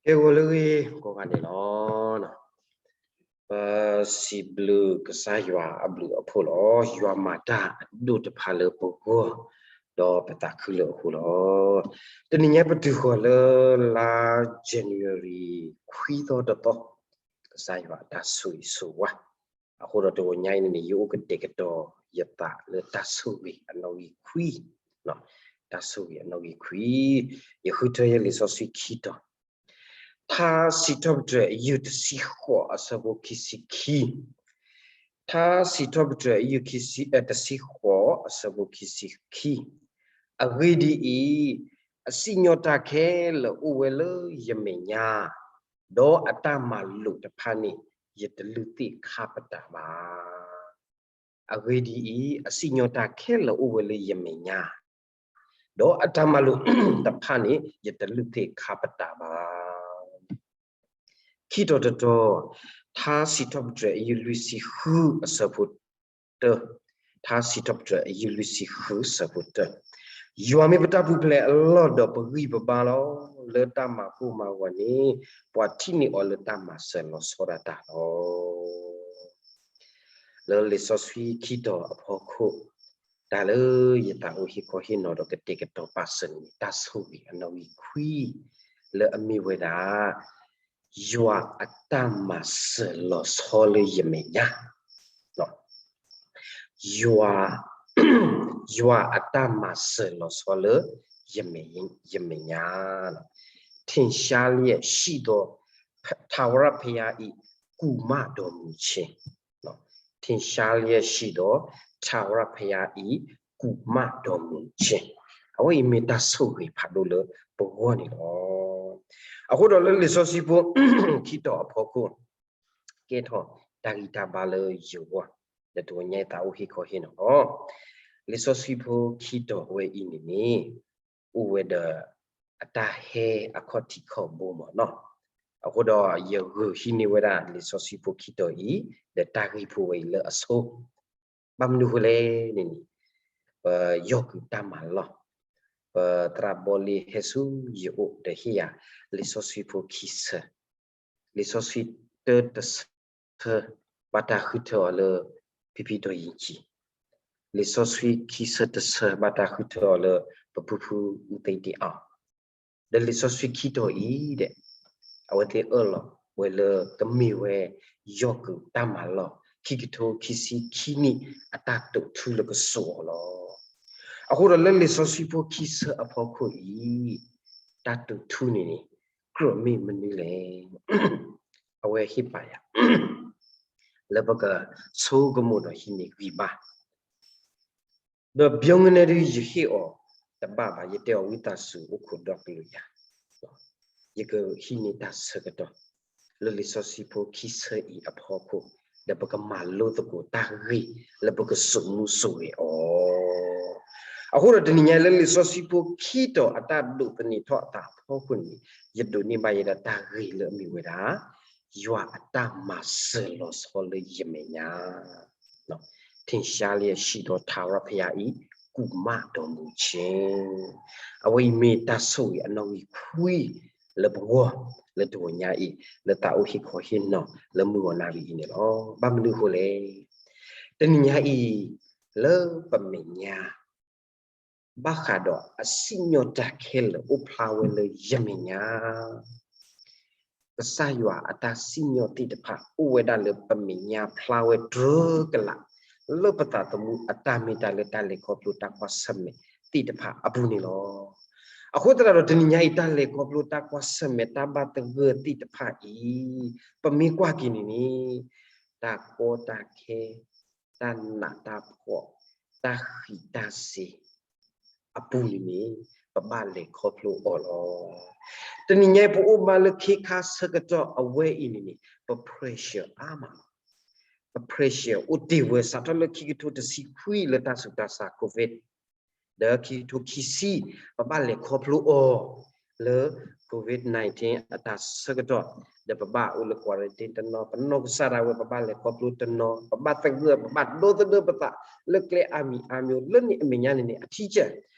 ကဲ ဂီၤလၢအဂ့ၤကိးဂၤဒဲးလီၤ. ပစံးဘျုးကစၢ်ယွၤအဘျုးအဖှိၣ်လီၤ. ယွၤမၤတၢ်အဒိၣ်တဖၣ်လၢပဂီၢ်, ဒီးပသးခုလၢအဃိလီၤ. တနံၤညါပတုၤဃီၤလၢလါ January ခွံသီတသီ, ကစၢ်ယွၤအတၢ်ဆိၣ်ဂ့ၤဆိၣ်ဝါ အဃိဒီးတဂီၤညါအံၤန့ၣ်န့ၣ် ယအိၣ်ကတဲာ်ကတီၤယသးလၢတၢ်ဆိၣ်ဂ့ၤအနီၣ်ဂံၢ်ခွံ, တၢ်ဆိၣ်ဂ့ၤအနီၣ်ဂံၢ်ခွံ, ယဃုထၢယလံာ်စီဆှံခံတီၤ, ထါစံးထီၣ်ပတြၢၤ အယုၢ်တဆံဃိး အဆၢဖိခံဆံခံ, ထါစံးထီၣ်ပတြၢၤ အယုၢ်ခံဆံ, အဲ, တဆံဃိး အဆၢဖိခံဆံခံ, အဂ့ၢ်ဒ်အံၤ, အစံၣ်ညီၣ်တၢ်ခဲလၢာ်အိၣ်ဝဲလၢယမဲာ်ညါ, ဒီးအတၢ်မၤလိာ်တဖၣ်န့ၣ် ယတလုၢ်သ့ၣ်ခါပတာ်ဘၣ်. အဂ့ၢ်ဒ်အံၤ, အစံၣ်ညီၣ်တၢ်ခဲလၢာ်အိၣ်ဝဲလၢယမဲာ်ညါ, ဒီးအတၢ်မၤလိာ်တဖၣ်န့ၣ် ယတလုၢ်သ့ၣ်ခါပတာ်ဘၣ်. ခံတီၤတတီၤ, ထါစံးထီၣ်ပတြၢၤ အယုၢ်လွံၢ်ဆံဃု အဆၢဖိတၢ, ထါစံးထီၣ်ပတြၢၤ အယုၢ်လွံၢ်ဆံဃု အဆၢဖိတၢ, ယွၤမ့ၢ်ပတၢ်ပူၤဖျဲးအလီၢ် ဒီးပဂံၢ်ပဘါလီၤ. လၢတၢ်မၤကိၢ်မၤဂီၤန့ၣ် ပှၤထံၣ်န့ၢ်အီၤလၢတၢ်မၤစၢၤလီၤဆီဒၣ်တၢ်လီၤ. လၢလံာ်စီဆှံခံတီၤအဖီခိၣ်, တၢ်လၢယသးအိၣ်ဟ့ၣ်ခီဟ့ၣ်နီၤဒီးကတဲာ်ကတီၤပာ်စၢၤန့ၣ် တၢ်ဆိၣ်ဂ့ၤအနီၣ်ဂံၢ်ခွံ, လၢအမ့ၢ်ဝဲဒၣ် ယွၤအတၢ်မၤစၢၤလီၤဆီလၢယမဲာ်ညါ, ယွၤ, ယွၤအတၢ်မၤစၢၤလီၤဆီလၢယမဲာ်, ယမဲာ်ညါ, ထင်ရှားလျက်ရှိသော ထာဝရဘုရား၏ ကူမတော်မူခြင်း, ထင်ရှားလျက်ရှိသော ထာဝရဘုရား၏ ကူမတော်မူခြင်း, အဝဲအံၤမ့ၢ်တၢ်ဆိၣ်ဂ့ၤဖးဒိၣ်လၢပဂီၢ်န့ၣ်လီၤ. အဃိဒီးလၢလံာ်စီဆှံဖိ ခံတီၤအဖီခိၣ် ကဲထီၣ်တၢ်ဂံၢ်တၢ်ဘါလၢယဂီၢ်, ဒီးတဂီၤညါအံၤသးအိၣ်ဟ့ၣ်ခီဟ့ၣ်နီၤလီၤ. လံာ်စီဆှံဖိခံတီၤဝဲအံၤန့ၣ်န့ၣ် အိၣ်ဝဲဒီးအတၢ်ဟဲအခီၣ်ထံးခီၣ်ဘိမ့ၢ်နီၤ. အဃိဒီးယဂုာ်ဟံးန့ၢ်ဝဲဒၣ်လံာ်စီဆှံဖိခံတီၤအံၤ ဒီးတၢ်ဂ့ၢ်ဖိဝဲအံၤလၢအဆိ ဘၣ်မနုၤဃိလဲၣ်န့ၣ်န့ၣ် ပယီၢ်ကုၢ်တၢ်မၤလီၢ်, ပသရၣ်ဘီလ့ဟဲဆူယအိၣ်ဒီးဟ့ၣ်ယၤလံာ်စီဆှံဖိခံဆၢ, လံာ်စီဆှံတၢတဆၢ ဘၣ်တၢ်ဃုထၢအီၤလၢ ဖံဖံဒီးယံၤကံ, လံာ်စီဆှံခံဆၢတဆၢ ဘၣ်တၢ်ဃုထၢအီၤလၢ ပဖုဖုအူသ့တ့ၢ်အီၤ ဒီးလံာ်စီဆှံခံတီၤအံၤဒီး အဝဲသ့ၣ်အၢၣ်လီၤဝဲလၢကမ့ၢ်ဝဲ ယီၢ်ကုၢ်တၢ်မၤလီၢ် ခံကထိခံဆံခံနံၣ် အတၢ်တိာ်ထူလၢကစိာ်အီၤလီၤ. အဃိဒီးလၢလံာ်စီဆှံဖိခံဆၢအဖီခိၣ်အံၤ တၢ်တိာ်ထူန့ၣ်န့ၣ် ကြၢးမ့ၢ်မနုၤလဲၣ်. အဝဲဟ့ၣ်ပာ်ယၤ လၢပကဆိကမိၣ်ဒီးဟံးန့ၢ်ဂံၢ်ဘါ ဒီး ပြောင်းလဲ ဒု ယဟ့ၣ်အီၤတဘၣ်ဘၣ်, ယတဲအီၤဝံသးစူၤအိၣ်ခိးဒီကလုာ်ယၤ, ယကဟံးန့ၢ်တၢ်ဆၢကတီၢ် လၢလံာ်စီဆှံဖိခံဆၢအံၤအဖီခိၣ်, ဒီးပကမၤလိသကိးတၢ်ဂ့ၢ်လၢပကစိာ်မူစိာ်ဂဲၤအီၤ. အဃိဒီးတနံၤညါလၢလံာ်စီဆှံဖိခံတီၤအတၢ်ဒိးသန့ၤထီၣ်အသးအဖီခိၣ်န့ၣ်, ယဒိးန့ၢ်ဘၣ်ယဲဒၣ်တၢ်ဂ့ၢ်လၢအမ့ၢ်ဝဲဒၣ် ယွၤအတၢ်မၤစၢၤလီၤဆီလၢယမဲာ်ညါ ထင်ရှားလျက်ရှိသော ထာဝရဘုရား၏ ကူမတော်မူခြင်း, အဝဲအံၤမ့ၢ်တၢ်ဆိၣ်ဂ့ၤအနီၣ်ဂံၢ်ခွံ လၢပဂီၢ် လၢတဂီၤညါအံၤ လၢသးအိၣ်ဟ့ၣ်ခီဟ့ၣ်နီၤလၢမုၢ်ဂီၤနၣ်ရံၣ်အံၤန့ၣ်လီၤ. ဘၣ်မနုၤအဃိလဲၣ်, တနံၤညါအံၤ လၢပမဲာ်ညါ ဘၣ်ဃးဒီးအစံၣ်ညီၣ်တၢ်ခဲလၢာ်အိၣ်ဖျါဝဲလၢယမဲာ်ညါ ကစၢ်ယွၤအတၢ်စံၣ်ညီၣ်သ့ၣ်တဖၣ် အိၣ်ဝဲဒၣ်လၢပမဲာ်ညါဖျါဝဲတြၢကလာ် လၢပသးသမူအတၢ်မ့ၢ်တၢ်လၢတၢ်လဲၤခီဖျိတၢ်ကွၢ်ဆၢၣ်မဲာ်သ့ၣ်တဖၣ်အပူၤန့ၣ်လီၤ. အဃိသတးဒီးတနံၤညါအံၤ တၢ်လဲၤခီဖျိတၢ်ကွၢ်ဆၢၣ်မဲာ်တၢ်ဘၣ်သဂၢၢ်သ့ၣ်တဖၣ်အံၤ ပမ့ၢ်ကွၢ်က့ၤန့ၣ်န့ၣ် တၢ်ကီတၢ်ခဲ တၢ်နးတၢ်ဖှီၣ် တၢ်ဃံးတၢ်စ့ၤ အပူၤန့ၣ်န့ၣ် ပဘၣ်လဲၤခီဖျိအီၤလီၤ. တနံၤညါအံၤပအိၣ်ဘၣ်လၢခ့ခါဆၢကတီၢ်အဝဲအံၤန့ၣ်န့ၣ် ပ pressure အါမးလီၤ. ပ pressure အိၣ်တ့ၢ်ဝဲစးထီၣ်လၢခံကထိတဆံခွံလၢတၢ်ဆူးတၢ်ဆါ COVID ဒီးခံကထိခံဆံ ပဘၣ်လဲၤခီဖျိအီၤ လၢ COVID nineteen အတၢ်ဆၢကတီၢ် ဒီးပဘၣ်အိၣ်လၢ quarantine တနီၤ ပနီၢ်ကစၢ်ဒၣ်ဝဲ ပဘၣ်လဲၤခီဖျိတနီၤ ပဘၣ်သဂၢၢ် ပဘၣ်ဒိသဒၢပသး လၢကျဲအါမံၤအါမျိုး လၢန့ၣ်အမဲာ်ညါန့ၣ်န့ၣ် အထံကၢၢ်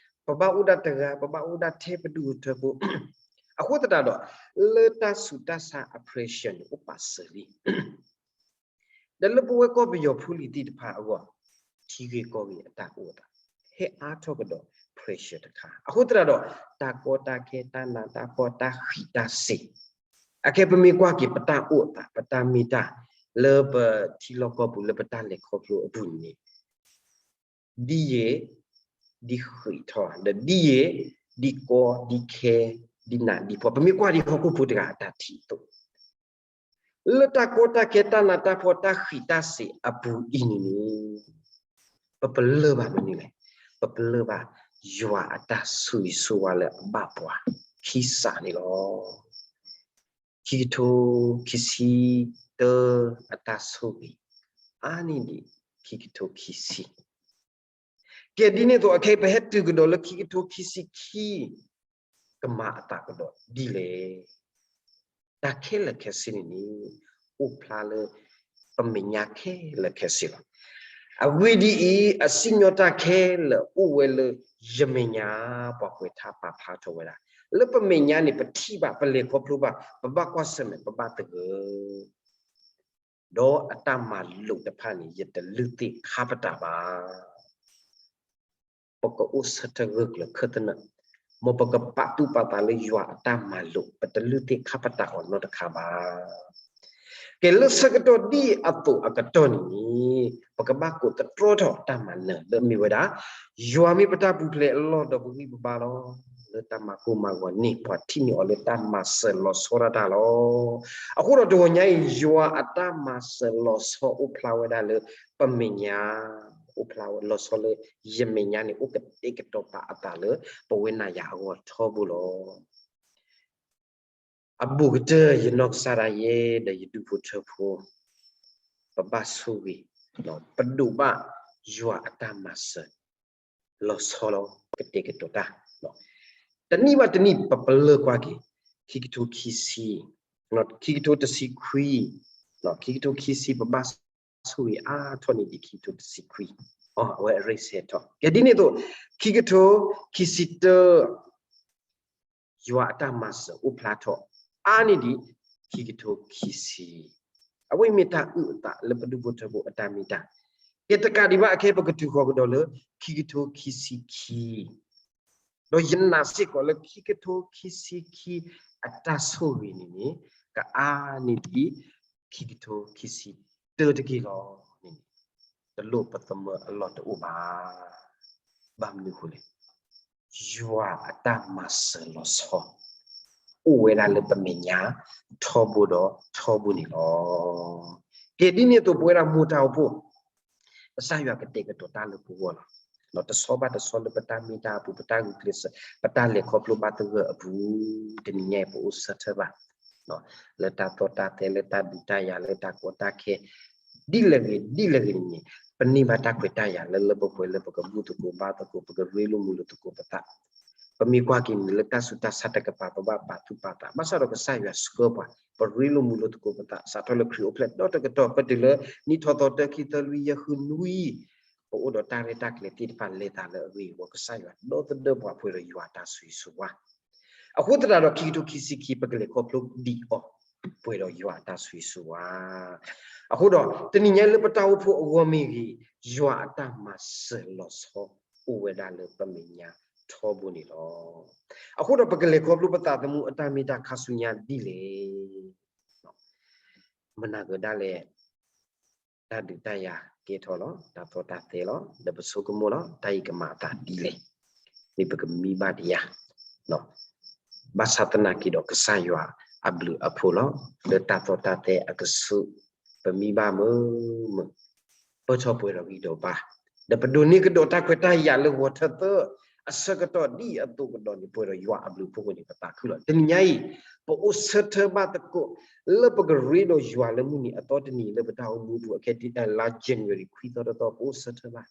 ပဘၣ်အိၣ်ဒၣ်တဂၤ ပဘၣ်အိၣ်ဒၣ်ထဲပဒူၣ်ထၢဖိ အဃိသတးဒီး လၢတၢ်ဆူးတၢ်ဆါအ pressure န့ၣ် အိၣ်ပာ်စၢၤလံ ဒီးလၢပဝဲကီၢ်ပယီၤဖိလံၤသ့ၣ်တဖၣ်အဂီၢ် ထံဂ့ၢ်ကီၢ်ဂ့ၢ်အတၢ်အိၣ်အသး ဟဲအါထီၣ်ကဒီး pressure တခါ အဃိသတးဒီး တၢ်ကီတၢ်ခဲ တၢ်နးတၢ်ဖှီၣ် တၢ်ဃံးတၢ်စ့ၤ အခဲပမ့ၢ်ကွၢ်က့ၤ ပတၢ်အိၣ်အသး ပတၢ်မ့ၢ်တၢ် လၢပထံလီၢ်ကီၢ်ပူၤ လၢပတၢ်လဲၤခီဖျိအပူၤန့ၣ် ဒ်ယံာ် ဒ်ဃံးထီၣ် ဒီးဒ်ယံာ် ဒ်ကီဒ်ခဲ ဒ်နးဒ်ဖှီၣ် ပမ့ၢ်ကွၢ်ဒ်ဟီၣ်ခိၣ်ဖိတဂၤအတၢ်ထံၣ်အသိး လၢတၢ်ကီတၢ်ခဲ တၢ်နးတၢ်ဖှီၣ် တၢ်ဃံးတၢ်စ့ၤအပူၤအံၤန့ၣ်န့ၣ် ပပလၢၢ်ဘၣ်မနုၤလဲၣ်. ပပလၢၢ်ဘၣ် ယွၤအတၢ်ဆိၣ်ဂ့ၤဆိၣ်ဝါလၢအဘၣ်ပှၤခံစးန့ၣ်လီၤ. ခံကထိခံဆံတၢအတၢ်ဆိၣ်ဂ့ၤ အါန့ၢ်ဒံးခံကထိခံဆံ ကဲဒ်န့ၣ်အသိး အခဲအံၤပဟဲတုၤကဒီးလၢခံကထိခံဆံခံ ကမၤအသးကဒီးဒ်လဲၣ်. တၢ်ခဲလၢာ်ခဲဆ့န့ၣ်န့ၣ် အိၣ်ဖျါလၢပမဲာ်ညါခဲလၢာ်ခဲဆ့လီၤ. အဂ့ၢ်ဒ်အံၤ, အစံၣ်ညီၣ်တၢ်ခဲလၢာ်အိၣ်ဝဲလၢယမဲာ်ညါ ပှၤကွဲးထါပာ်ဖျါထီၣ်ဝဲဒၣ် လၢပမဲာ်ညါန့ၣ် ပထံၣ်ဘၣ် ပလဲၤခီဖျိဘၣ် ပဘၣ်ကွၢ်ဆၢၣ်မဲာ် ပဘၣ်သဂၢၢ် ဒီးအတၢ်မၤလိာ်တဖၣ်န့ၣ် ယတလုၢ်သ့ၣ်ခါပတာ်ဘၣ်. ပကအိၣ်ဆၢထၢၣ်ဂၢၢ်ကျၢၤခၢၣ်သနၢၣ်, မ်ပကပာ်သူၣ်ပာ်သးလၢယွၤအတၢ်မၤလိာ်, ပတလုၢ်သ့ၣ်ခါပတာ်အီၤနီတခါဘၣ်. ကဲလၢဆၢကတီၢ်ဒ်အံၤအသိးအကတီၢ်န့ၣ် ပကဘၣ်ကိးသတြီထီၣ်တၢ်မၤနၢၤလၢအမ့ၢ်ဝဲဒၣ် ယွၤမ့ၢ်ပတၢ်ပူၤဖျဲးအလီၢ်ဒီးပဂံၢ်ပဘါလီၤ. လၢတၢ်မၤကိၢ်မၤဂီၤန့ၣ် ပှၤထံၣ်န့ၢ်အီၤလၢတၢ်မၤစၢၤလီၤဆီဒၣ်တၢ်လီၤ. အဃိဒီးတဂီၤညါအံၤ ယွၤအတၢ်မၤစၢၤလီၤဆီအိၣ်ဖျါဝဲဒၣ်လၢပမဲာ်ညါ, အိၣ်ဖျါဝဲလီၤဆီလၢယမဲာ်ညါန့ၣ် အိၣ်ကတဲာ်ကတီၤပာ်အသးလၢပဝဲနၤယၤအဂီၢ်ထီဘိလီၤ. အဘူးကတၢၢ် ယနီၢ်ကစၢ်ဒၣ်ယဲ ဒီးယဒူၣ်ဖိထၢဖိ ပဘၣ်ဆိၣ်ဂ့ၤ, ပဒိးဘၣ်ယွၤအတၢ်မၤစၢၤလီၤဆီလီၤ ကတဲာ်ကတီၤတၢ်, တနံၣ်ဘၣ်တနံၣ် ပပလၢၢ်ကွၢ်က့ၤ ခံကထိခံဆံ, ခံကထိတဆံခွံ, ခံကထိခံဆံ ပဘၣ်ဆိၣ်ဂ့ၤအါထီၣ်န့ၢ်ဒံးခံကထိတဆံခွံ, အဝဲအရ့စဲးထီၣ်. ကဲဒ်န့ၣ်အသိး ခံကထိခံဆံတၢ ယွၤအတၢ်မၤစၢၤအိၣ်ဖျါထီၣ် အါန့ၢ်ဒံးခံကထိခံဆံ, အဝဲမ့ၢ်တၢ်အုၣ်အသးလၢပဒူၣ်ဖိထၢဖိအတၢ်မ့ၢ်တၢ်, ကဲတကးဒံးဘၣ် အခဲအံၤ ပကတုၤဃီၤကဒီးလၢ ခံကထိခံဆံခံ, ဒီးယနာ်စ့ၢ်ကီးလၢခံကထိခံဆံခံအတၢ်ဆိၣ်ဂ့ၤန့ၣ်န့ၣ် ကအါန့ၢ်ဒံးခံကထိခံဆံတၢတက့ၢ်လီၤန့ၣ်န့ၣ် တလိၣ်ပသမၢအလီၢ်တအိၣ်ဘၣ်. ဘၣ်မနုၤအဃိလဲၣ်, ယွၤအတၢ်မၤစၢၤလီၤဆီ အိၣ်ဝဲဒၣ်လၢပမဲာ်ညါ ထီဘိဒီးထီဘိန့ၣ်လီၤ. ကဲဒ်န့ၣ်အသိး ပဝဲဒၣ်မိၢ်တၢ်အိၣ်ဖှိၣ် ကစၢ်ယွၤကတဲာ်ကတီၤတၢ်လၢပဂီၢ်လီၤ. တဆီဘၣ်တဆီလၢပတၢ်မ့ၢ်တၢ်အပူၤ ပတၢ်ဂုာ်ကျဲးစၢး ပတၢ်လဲၤခီဖျိဘၣ်သဂၢၢ်အပူၤ တနံၤညါအံၤ ပအိၣ်ဆၢထၢၣ်ဘၣ် လၢတၢ်သီၣ်တၢ်သဲ လၢတၢ်ဒုးတၢ်ယၤ လၢတၢ်ကီတၢ်ခဲ ဒ်လဲၣ်ဂ့ၤ ဒ်လဲၣ်ဂ့ၤန့ၣ် ပန့ၢ်ဘၣ်တၢ်ခွဲးတၢ်ယာ်လၢလၢပှဲၤပှဲၤ လၢပကဘူၣ်သကိးဘါသကိး ပကရ့လိာ်မုာ်လိာ်သကိးပသး. ပမ့ၢ်ကွၢ်က့ၤန့ၣ် လၢတၢ်ဆူးတၢ်ဆါတကပၤ ပဘၣ်ပာ်သူၣ်ပာ်သး ဘၣ်ဆၣ်ဒီးကစၢ်ယွၤဆှၢပှၤ ပရ့လိာ်မုာ်လိာ်သကိးပသး စးထီၣ်လၢခရံာ်အိၣ်ဖျဲၣ်ဒီတကတီၢ် ပတုၤလၢနံၣ်ထီသီတၢ ခံသၢ လွံၢ် ယဲၢ် ဃု နွံ ပအိၣ်ဒီးတၢ်ရဲၣ်တၢ်ကျဲၤသ့ၣ်တဖၣ်လဲၤသးလၢအဂ့ၤအဝီ ကစၢ်ယွၤဒီသဒၢပှၤပှဲၤဒီးယွၤအတၢ်ဆိၣ်ဂ့ၤဆိၣ်ဝါ. အဃိသတးဒီး ခံကထိခံဆံခံ ပကလဲၤခီဖျိဒံးအီၤ ပှဲၤဒီးယွၤအတၢ်ဆိၣ်ဂ့ၤဆိၣ်ဝါ. အဃိဒီး တနံၤညါလၢပတၢ်အိၣ်ဖှိၣ်အဂီၢ်မ့ၢ်ဂ့ၤ, ယွၤအတၢ်မၤစၢၤလီၤဆီ အိၣ်ဝဲဒၣ်လၢပမဲာ်ညါထီဘိန့ၣ်လီၤ. အဃိဒီးပကလဲၤခီဖျိပသးသမူအတၢ်မ့ၢ်တၢ်ခါဆူညါဒ်လဲၣ်. မနၤကဒၣ်လဲာ် တၢ်ဒုးတၢ်ယၤကဲထီၣ်လီၤ, တၢ်သီၣ်တၢ်သဲလီၤ, ဒီးပဆိကမိၣ်လီၤ, တၢ်အံၤကမၤအသးဒ်လဲၣ်, မ့ၢ်ပကမံဘၣ်ဒံးဧါ. ဘၣ်ဆၣ်သနာ်က့ဒီး ကစၢ်ယွၤအဘျုးအဖှိၣ်လီၤ, လၢတၢ်သီၣ်တၢ်သဲအကဆူး ပမံဘၣ်မုာ်မုာ်, ပၢၢ်ထီၣ်ပှဲၤဒီးဂံၢ်ဒီးဘါ, ဒီးပဒိးန့ၢ်ကဒီးတၢ်ခွဲးတၢ်ယာ်လၢဂီၤထၢသၢ အဆၢကတီၢ်ဒ်အံၤအသိးကဒီးန့ၣ် ပှဲၤဒီးယွၤအဘျုးအဖှိၣ်အဃိန့ၣ် ပသးခုလီၤ. တနံၤညါအံၤ ပအိၣ်ဆၢထၢၣ်ဘၣ်သကိး လၢပကရ့ဒီးယွၤလၢမုၢ်နံၤအသီတနံၤ လၢပတၢ်အိၣ်မူပူၤ အခဲဒ်လါ January ခွံသီတသီ ပအိၣ်ဆၢထၢၣ်ဘၣ်,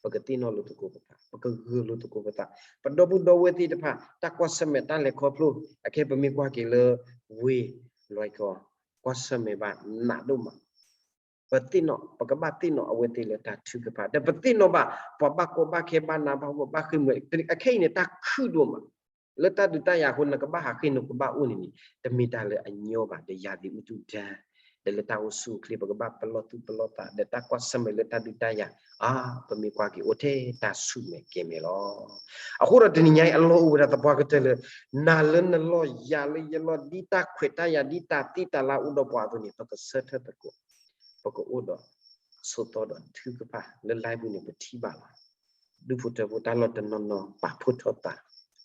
ပကသ့ၣ်နီၣ်လိာ်သကိးပသး, ပကဂၢၢ်လိာ်သကိးပသး, ပဒီပုၢ်ဒီဝဲၢ်သ့ၣ်တဖၣ် တၢ်ကွၢ်ဆၢၣ်မဲာ်တၢ်လဲၤခီဖျိ အခဲပမ့ၢ်ကွၢ်က့ၤလၢ ဝ့ၢ်လွဲၢ်ကီၢ် ကွၢ်ဆၢၣ်မဲာ်ဘၣ်နးဒိၣ်မး ပသ့ၣ်နီၣ် ပကဘၣ်သ့ၣ်နီၣ်အဝဲသ့ၣ်လၢတၢ်ထုကဖၣ် ဒီးပသ့ၣ်နီၣ်ဘၣ် ပှၤဘၣ်ကီဘၣ်ခဲဘၣ်နးဘၣ်ဖှီၣ်ဘၣ်ဃ့ၢ်မှံဟးဖျိး အခဲအံၤန့ၣ် တၢ်ခုၣ်ဒိၣ်မး လၢတၢ်ဒုးတၢ်ယၤအဃိ နကဘၣ်ဟးဃ့ၢ်နကဘၣ်အိၣ်န့ၣ်န့ၣ် တမ့ၢ်တၢ်လၢအညီဘၣ်, ဒီးယၤသ့ၣ်အူတူၢ်ဒၢ ဒီးလၢတၢ်အိၣ်ဆူၣ်အိၣ်ချ့ ပကဘၣ်ပလီၢ်သူၣ်ပလီၢ်သး ဒီးတၢ်ကွၢ်ဆၢၣ်မဲာ်လၢတၢ်ဒုးတၢ်ယၤ အါ ပမ့ၢ်ကွၢ်က့ၤအိၣ်ထဲတၢ်ဆူၣ်မဲာ်ကဲမဲာ်လီၤ. အဃိဒီးတနံၤညါအံၤ အလီၢ်အိၣ်ဝဲဒၣ်သပှၢ်ကတၢၢ်လၢ နၤလၢနလီၢ် ယၤလၢယလီၢ် ဒ်တၢ်ခွဲးတၢ်ယာ် ဒ်တၢ်သ့တၢ်လၢအိၣ်ဒီးပှၤအသိးန့ၣ် ပကဆၢထၢၣ်သကိး ပကအိၣ်ဒီးဆိးသီဒီးထုကဖၣ် လၢ live ပူၤန့ၣ် ပထံၣ်ဘၣ်လီၤ. ဒူၣ်ဖိထၢဖိတၢ်လီၢ်တနီၤနီၤ ပာ်ဖှိၣ်ထီၣ်သး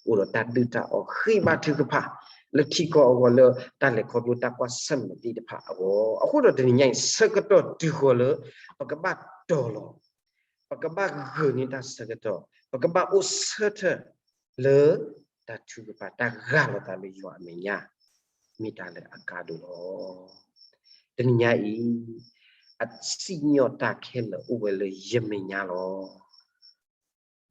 အိၣ်ဒီးတၢ်ဒုၣ်တၢ်အီၣ် ဃ့ဘါထုကဖၣ် လၢထံကီၢ်အဂီၢ် လၢတၢ်လဲၤခီဖျိတၢ်ကွၢ်ဆၢၣ်မဲာ်သ့ၣ်တဖၣ်အဂီၢ်. အဃိဒီးတနံၤညါအံၤ ဆၢကတီၢ်တုၤဃီၤလၢ ပကဘၣ်တီၤလီၤ ပကဘၣ်ဂုာ်န့ၢ်တၢ်ဆၢကတီၢ်, ပကဘၣ်အိၣ်ဆၢထၢၣ်လၢ တၢ်ထုကဖၣ် တၢ်ဂၢ်လီၤသးလၢယွၤအမဲာ်ညါ မ့ၢ်တၢ်လၢအကါဒိၣ်လီၤ. တနံၤညါအံၤ အစံၣ်ညီၣ်တၢ်ခဲလၢာ်အိၣ်ဝဲလၢယမဲာ်ညါလီၤ.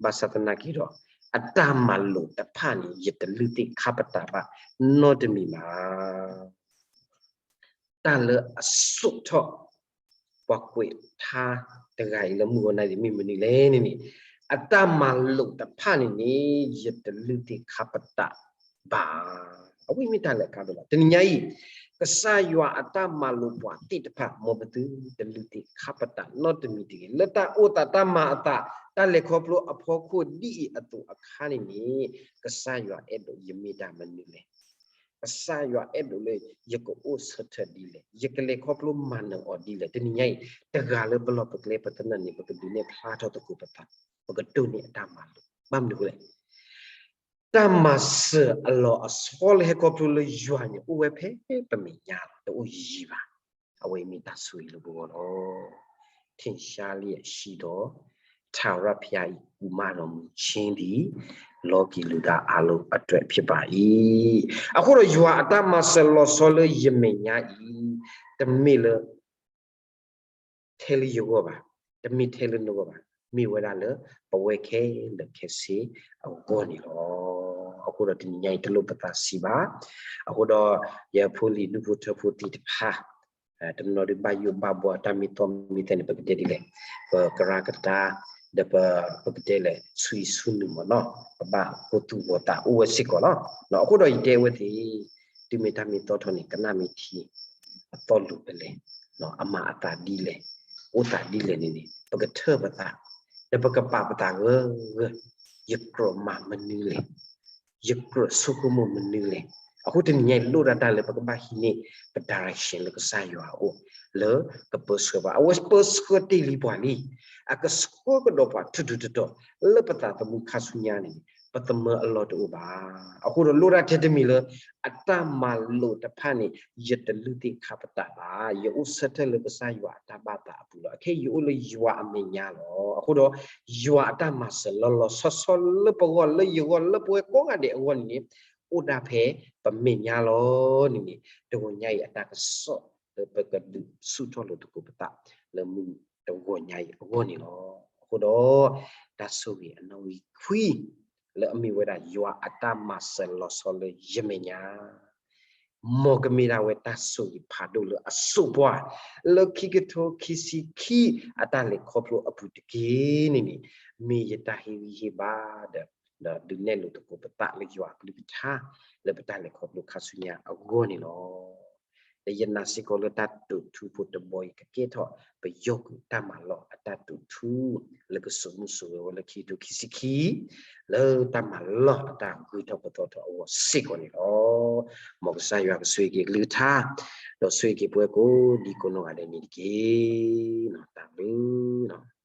ဘၣ်ဆၣ်သနာ်က့ဒီး အတၢ်မၤလိာ်တဖၣ်န့ၣ် ယတလုၢ်သ့ၣ်ခါပတာ်ဘၣ်နီတမံၤဘၣ်. တၢ်လၢအစိာ်ထီၣ် ပှၤကွဲးထါတဂၤအံၤလၢ မုၢ်ဂီၤနၣ်ရံၣ် မ့ၢ်မနုၤလဲၣ်န့ၣ်န့ၣ်, အတၢ်မၤလိာ်တဖၣ်န့ၣ်န့ၣ် ယတလုၢ်သ့ၣ်ခါပတာ်ဘၣ်. အဝဲမ့ၢ်တၢ်လၢအကါဒိၣ်လီၤ. တနံၤညါအံၤ ကစၢ်ယွၤအတၢ်မၤလိာ်ပှၤသ့ၣ်တဖၣ် မ်ပသုတလုၢ်သ့ၣ်ခါပတာ်နီတမံၤတဂ့ၤ. လၢတၢ်အိၣ်သးတၢ်မၤအသး တၢ်လဲၤခီဖျိအဖီခိၣ်ဒ်အံၤအသိးအခါန့ၣ်န့ၣ် ကစၢ်ယွၤအဲၣ်ဒိးယမ့ၢ်တၢ်မနုၤလဲၣ်. ကစၢ်ယွၤအဲၣ်ဒိးလၢယကအိၣ်ဆၢထၢၣ်ဒ်လဲၣ်, ယကလဲၤခီဖျိမၤနၢၤအီၤဒ်လဲၣ်. တနံၤညါအံၤ တဂၤလၢပလီၢ်ပကျဲပသနၢၣ်န့ၣ် ပကဒုးနဲၣ်ဖျါထီၣ်သကိးပသး, ပကတိၢ်န့ၢ်အတၢ်မၤလိာ်. ဘၣ်မနုၤအဃိလဲၣ်, တၢ်မၤစၢၤအလီၢ်အဆီလၢဟဲခီဖျိလၢယွၤန့ၣ် အိၣ်ဝဲဖဲပမဲာ်ညါလီၤ, တအိၣ်ယံာ်ယံာ်ဘၣ်. အဝဲအံၤမ့ၢ်တၢ်ဆိၣ်ဂ့ၤလၢပဂီၢ်လီၤ. ထင်ရှားလျက်ရှိသော ထာဝရဘုရား၏ ကူမတော်မူခြင်းသည် လောကီလူသားအားလုံးအတွက်ဖြစ်ပါ၏. အဃိဒီးယွၤအတၢ်မၤစၢၤလီၤဆီလၢယမဲာ်ညါအံၤ တမ့ၢ်လၢ ထဲလၢယဂီၢ်ဘၣ်, တမ့ၢ်ထဲလၢနဂီၢ်ဘၣ်, မ့ၢ်ဝဲဒၣ်လၢပဝဲခဲလၢာ်ခဲဆ့အဂီၢ်န့ၣ်လီၤ. အဃိဒီးတနံၤညါအံၤ တလိၣ်ပသးဆံးဘၣ်. အဃိဒီး ယဖိလံၤဒူၣ်ဖိထၢဖိသ့ၣ်တဖၣ် တနီၤဒုးဘၣ်ယိၣ်ဘၣ်ဘှီအတၢ်မ့ၢ်သီမ့ၢ်သဲန့ၣ် ပကတဲဒ်လဲၣ်, ပကရၢကတၢၢ် ဒီးပ ပကတဲလဲၣ် ဆူယံၤဆူနုာ်မ့ၢ်နီၤ, ပဘၣ်ကိၢ်သူၣ်ဂီၤသးအိၣ်ဝဲစ့ၢ်ကီးလီၤ. အဃိဒီးယတဲဝဲသ့ၣ် တုၤမ့ၢ်တၢ်မ့ၢ်သီထီၣ်န့ၣ် ကနၣ်မ့ၢ်ထံ အသီၣ်လိာ်ဖဲလဲၣ်, အမၤအသးဒ်လဲၣ်, အိၣ်သးဒ်လဲၣ်န့ၣ်န့ၣ် ပကထၢၣ်ပသး, ဒီးပကပာ်ပသးဂၢၢ်ဂၢၢ်, ယကြၢးမၤမနုၤလဲၣ်, ယကြၢးဆိကမိၣ်မနုၤလဲၣ်. အဃိတနံၤညါအံၤ လိၣ်ဒၣ်တၢ်လၢပကဘၣ်ဟံးန့ၢ်ပ direction လၢကစၢ်ယွၤအအိၣ် လၢကပၢဆှၢပှၤ, အဝဲပၢဆှၢတ့ၢ်လံပှၤလံ, အကဆှၢကဒီးပှၤထူးထူးတီၤတီၤ လၢပသးသမူခါဆူညါန့ၣ် ပသမၢအလီၢ်တအိၣ်ဘၣ်. အဃိဒီးလိၣ်ဒၣ်ထဲတမံၤလၢ အတၢ်မၤလိာ်တဖၣ်န့ၣ် ယတလုၢ်သ့ၣ်ခါပတာ်ဘၣ်, ယအိၣ်ဆၢထၢၣ်လၢကစၢ်ယွၤအတၢ်ဘၣ်သးအပူၤလီၤ. အခဲအံၤယအိၣ်လၢယွၤအမဲာ်ညါလီၤ. အဃိဒီး ယွၤအတၢ်မၤစၢၤလီၤလီၤဆီဆီလၢပဂီၢ် လၢယဂီၢ် လၢပဝဲကိးဂၤဒဲးအဂီၢ်န့ၣ်န့ၣ် အိၣ်ဒၣ်ဖဲပမဲာ်ညါလီၤန့ၣ်န့ၣ် တဂီၤညါအံၤအတၢ်ကစီၣ်လၢပကဒုးဆူၣ်ထီၣ်လိာ်သကိးပသး လၢမုၢ်တဂီၤညါအံၤအဂီၢ်န့ၣ်လီၤ. အဃိဒီး တၢ်ဆိၣ်ဂ့ၤအနီၣ်ဂံၢ်ခွံ လၢအမ့ၢ်ဝဲဒၣ်ယွၤအတၢ်မၤစၢၤလီၤဆီလၢယမဲာ်ညါ မ်ကမ့ၢ်ဒၣ်ဝဲတၢ်ဆိၣ်ဂ့ၤဖးဒိၣ်လၢအစိာ်ပှၤ လၢခံကထိခံဆံခံ အတၢ်လဲၤခီဖျိအပူၤတက့ၢ်န့ၣ်န့ၣ် မ့ၢ်ယတၢ်ဟ့ၣ်ဂံၢ်ဟ့ၣ်ဘါဒီး ဒီးဒုးနဲၣ်လိာ်သကိးပသးလၢယွၤအကလုၢ်ကထါ လၢပတၢ်လဲၤခီဖျိခါဆူညါအဂီၢ်န့ၣ်လီၤ. ဒီးယနာ်စ့ၢ်ကီးလၢတၢ်တိာ်ထူဖိတဘီအံၤ ကကဲထီၣ်ပယီၤကွံာ်တၢ်မၤလီၢ်အတၢ်တိာ်ထူ လၢကစိာ်မုၢ်စိာ်ဂဲၤဝဲလၢခံကထိခံဆံခံ လၢတၢ်မၤလီၢ်အတၢ်ဂုၤထီၣ်ပသီထီၣ်အဂီၢ်စ့ၢ်ကီးန့ၣ်လီၤ. မ်ကစၢ်ယွၤကဆိၣ်ဂ့ၤက့ၤအကလုၢ်ကထါ ဒီးဆိၣ်ဂ့ၤက့ၤပဝဲကိးဒံကိးနီၢ်ဂၤဒဲးန့ၣ်တက့ၢ်. တၢ်ဘျုး